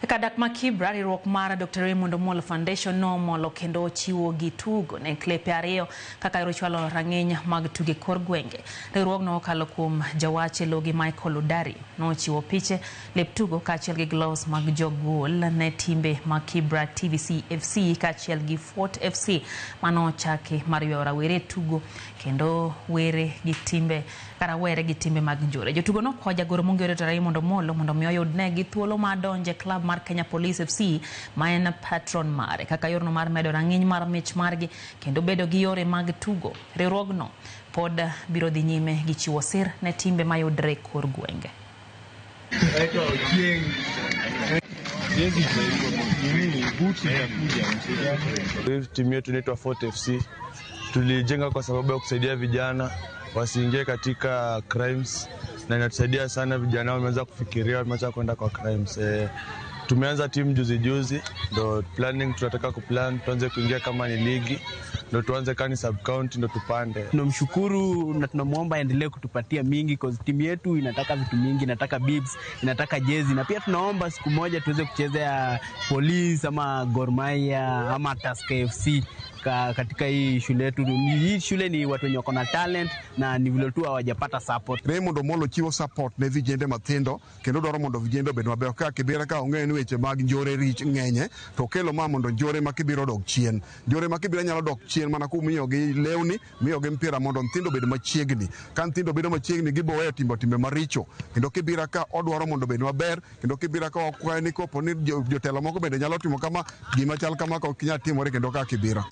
Kadak ma Kibra, riwruok mar Dr. Raymond Omolo Foundation nomolo kendo chiwo gi tugo ne klepe ariyo kaka yor chwalo rang'iny mag tuge kor gwenge. Riwruogno okalo kuom jawach e logi Michael Udari nochiwo piche, lep tugo kaachiel gi gloves mag jogol ne timbe mag Kibra TVC FC kaachiel gi Fort FC manochaki mar ywayo rawere e tugo kendo were gi timbe kata were gi timbe mag njore. Jotugo nokwayo jagoro mong'ere Dr. Raymond Omolo mondo mi oyudnegi thuolo mar donjo e klab mar Kenya Police FC ma en patron mare kaka yorno mar medo rang'iny mar mich margi kendo bedo gi yore mag tugo. Riwruogno pod biro dhi nyime gi chiwo sir ne timbe mayudre e kor gwenge. Timu yetu inaitwa Fort FC. Tulijenga kwa sababu ya kusaidia vijana wasiingie katika crimes, na inatusaidia sana. Vijana wameanza kufikiria, wameacha kwenda kwa crimes. Tumeanza timu juzi juzi, ndo planning, tunataka kuplan tuanze kuingia kama ni ligi, ndo tuanze kani sub county, ndo tupande. Tunamshukuru na tunamwomba aendelee kutupatia mingi cause timu yetu inataka vitu mingi, inataka bibs, inataka jezi, na pia tunaomba siku moja tuweze kuchezea Police ama Gor Mahia ama Tusker FC katika hii shule yetu. Hii shule ni watu wenye wako na talent na ni vile tu hawajapata support. Raymond Omolo chiwo support ne vijende mathindo kendo dwaro mondo vijende obed mabeyo. Ka Kibera ka ong'eyo ni weche mag njore rich ng'enye, to okelo ma mondo njore ma Kibera odog chien. Njore ma Kibera nyalo dok chien mana kumiyogi lewni, miyogi mpira mondo nyithindo obed machiegni. Ka nyithindo bedo machiegni, gibo weyo timo timbe maricho. Kendo Kibera ka odwaro mondo obed maber, kendo Kibera ka wakwayo ni kopo ni jotelo moko bende nyalo timo kama, gima chal kama ok nyal timore kendo ka Kibera.